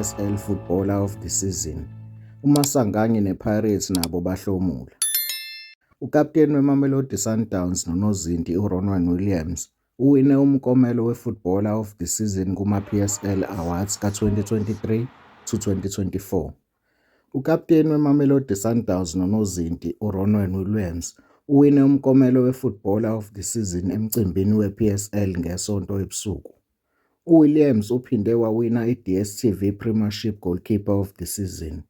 i-PSL Footballer of the Season. UMaswanganyi nePirates nabo bahlomula. Ukaputeni weMamelodi Sundowns nonozinti uRonwen Williams uwine umklomelo weFootballer of the Season kuma-PSL Awards ka-2023-24. Ukaputeni weMamelodi Sundowns nonozinti uRonwen Williams uwine umklomelo weFootballer of the Season emcimbini we-PSL ngeSonto ebusuku. UWilliams uphinde wawina i-DStv Premiership Goalkeeper of the Season,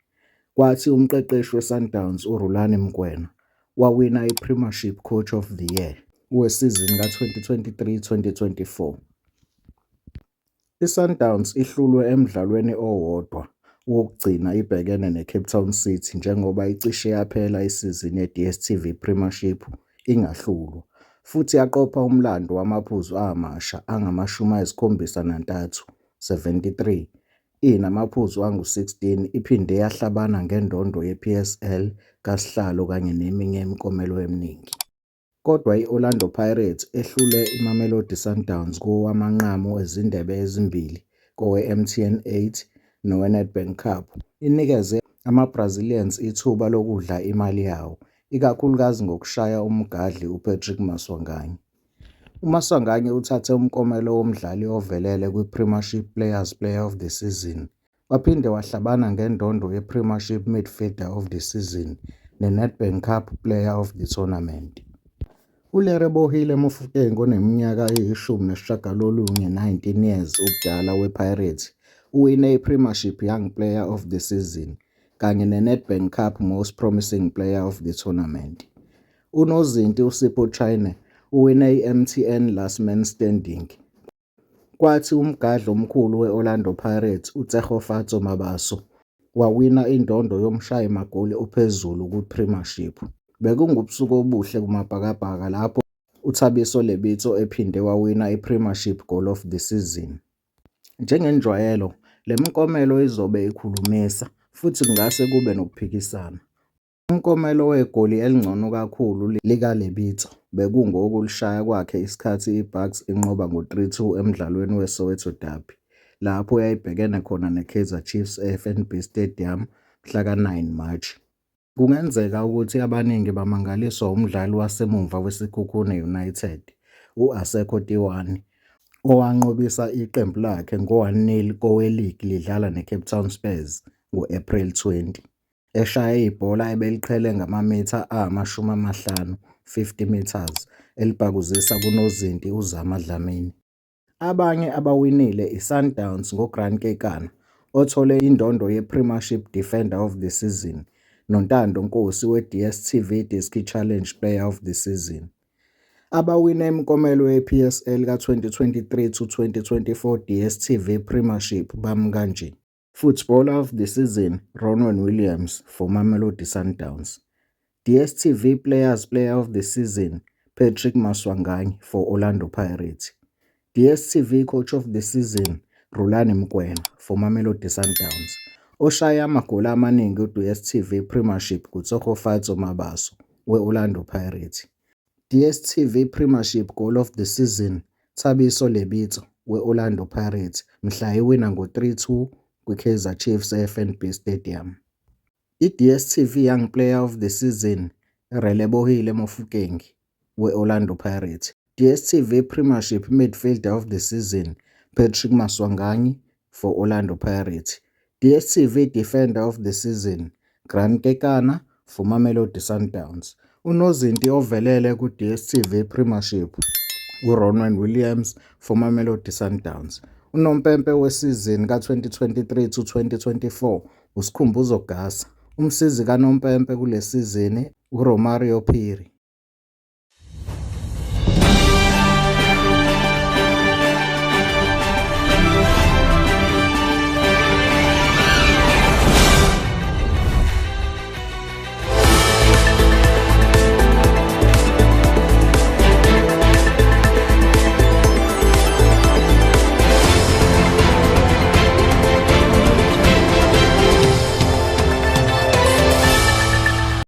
kwathi umqeqeshi weSundowns uRulani Mokwena wawina iPremiership Coach of the Year wesizini ka-2023-2024. I-Sundowns ihlulwe emdlalweni owodwa wokugcina ibhekene neCape Town City njengoba icishe yaphela isizini ye-DStv Premiership ingahlulwa, futhi yaqopha umlando wamaphuzu amasha angama-73, 73, inamaphuzu angu-16 iphinde yahlabana ngendondo ye-PSL kasihlalo kanye neminye imiklomelo eminingi. Kodwa i-Orlando Pirates, ehlule iMamelodi Sundowns kowamanqamu ezindebe ezimbili kowe-MTN 8 noweNedbank Cup, inikeze amaBrazilians ithuba lokudla imali yawo, ikakhulukazi ngokushaya umgadli uPatrick Maswanganyi. UMaswanganyi uthathe umklomelo womdlali ovelele kwiPremiership Players 'Player of the Season, waphinde wahlabana ngendondo yePremiership Midfielder of the Season neNedbank Cup Player of the Tournament. ULerebohile Mofokeng oneminyaka eyi-19, 19 years ubudala wePirates uwine iPremiership Young Player of the Season kanye neNedbank Cup Most Promising Player of the Tournament. Unozinti uSipho Chaine uwine i-MTN Last Man Standing, kwathi umgadli omkhulu we-Orlando Pirates uTshegofatso Mabasa wawina indondo yomshayi magoli ophezulu kuPremiership. Bekungubusuku obuhle kumaBhakabhaka lapho uThabiso Lebitso ephinde wawina iPremiership Goal of the Season. Njengenjwayelo, le miklomelo izobe ikhulumisa, futhi kungase kube nokuphikisana. Umklomelo wegoli elingcono kakhulu likaLebitso bekungowokulishaya kwakhe ngesikhathi iBucs inqoba ngo-3-2 emdlalweni weSoweto Derby, lapho yayibhekene khona neKaizer Chiefs eFNB Stadium mhlaka-9 Mashi. Kungenzeka ukuthi abaningi bamangaliswa umdlali wasemuva weSekhukhune United, u-Asekho Tiwani, owanqobisa iqembu lakhe ngo-1-0 koweligi lidlala neCape Town Spurs ngo-Ephreli 20, eshaya ibhola ebeliqhele ngamamitha angama-50, 50 metres, elibhakuzisa kunozinti uZama Dlamini. Abanye abawinile iSundowns ngoGrant Kekana, othole indondo yePremiership Defender of the Season, noNtando Nkosi weDStv Diski Challenge Player of the Season. Abawine imiklomelo ye-PSL ka-2023-2024 DStv Premiership bami kanje. Footballer of the Season Ronwen Williams for Mamelodi Sundowns. DStv Players Player of the Season Patrick Maswanganyi for Orlando Pirates. DStv Coach of the Season Rulani Mokwena for Mamelodi Sundowns. Oshaye amagoli amaningi ku-DStv Premiership nguTshegofatso Mabasa we-Orlando Pirates. DStv Premiership Goal of the Season Thabiso Lebitso we-Orlando Pirates mhla iwina ngo-3-2 kwiKaizer Chiefs e-FNB Stadium. I-DStv Young Player of the Season Relebohile Mofokeng we-Orlando Pirates. DStv Premiership Midfielder of the Season Patrick Maswanganyi for Orlando Pirates. DStv Defender of the Season Grant Kekana for Mamelodi Sundowns. Unozinti ovelele ku-DStv Premiership uRonwen Williams for Mamelodi Sundowns. Unompempe wesizini ka-2023-2024 uSikhumbuzo Gasa. Umsizi kanompempe kule sizini uRomario Phiri.